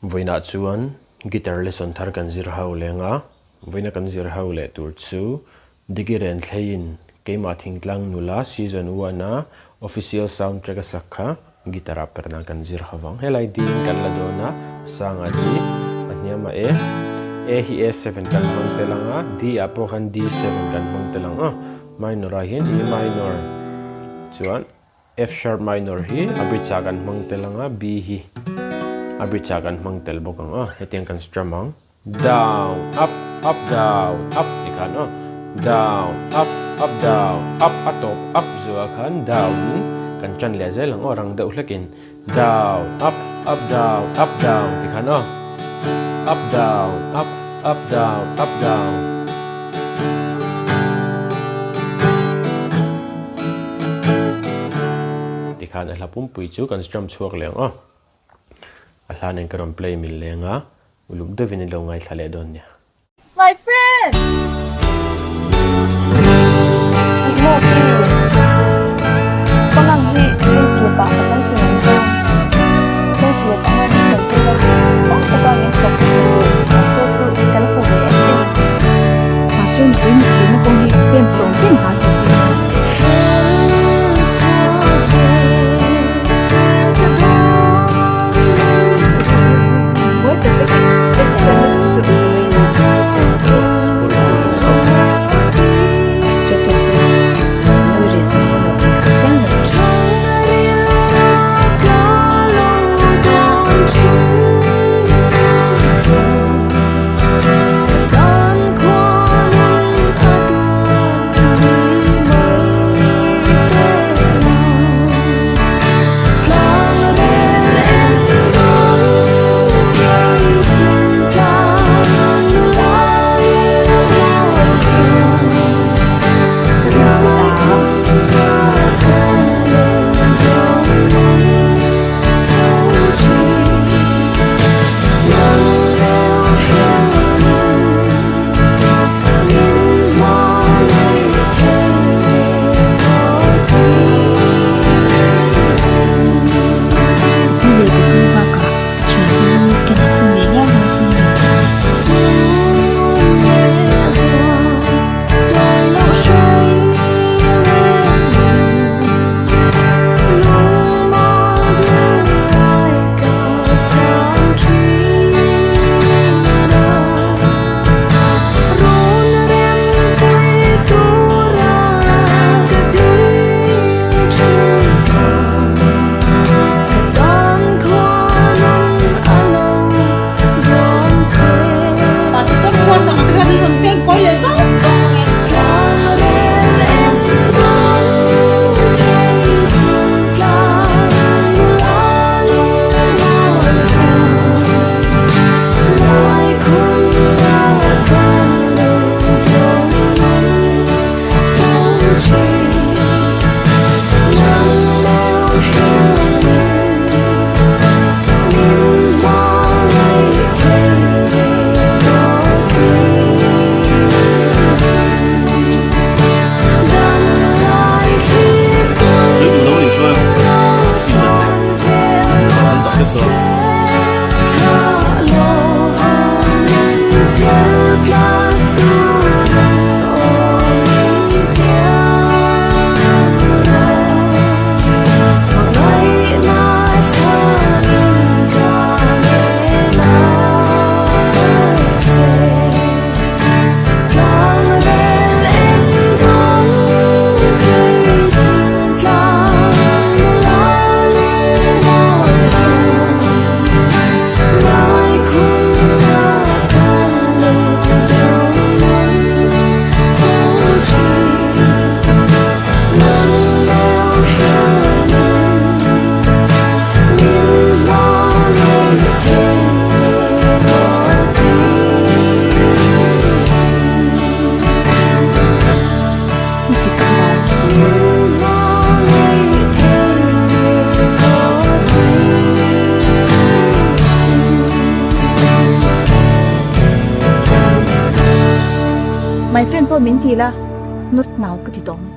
Vawiinah chuan guitar lesson thar kan zir ho leng a, vawiina kan zir ho leh tur chu Diki Renthleiin keimah Thingtlang Nula Season one a official soundtrack a sak kha guitar ah perna kan zir ho vang. Helai ding kan la dawn a, a sangah chi a hniam a E, E hi A7 kan hmang tel ang a, D ah pawh khan D7 kan hmang tel ang a, minor ah hian E minor chuan F sharp minor hi a bridge ah kan hmang tel ang a, B hi a bridge ah kan hmang tel bawk ang a, hetiang kan strum ang. Down, up, up, down, up ti khan aw. Down, up, up, down, up a tawp up zuah khan down in kan tan leh zel ang aw rang deuh hlekin. Down, up, up, down, up, down ti khan aw. Up, down, up, up, down, up, down. Ti khan a hla pumpui chu kan strum chhuak leh ang aw. A hla nen ka rawn play mil leng a. Uluk deuhin i lo ngaithla leh dawn nia. My friend! Ih maw pi? Pangang hi hei tlep ah ka chang thin ang che. Hei tlep anga min kan tir a, sang taka min thawk chu pastor chu kan hmu ve em em. Pastor nupui nih duhna kawng hi pen sawm chen hna tih chu. Ka pi leh ka pu bakah ka thiante hi ka la chhun ve viau dawn chu ni. My friend pawh min ti la, not now ka ti tawng.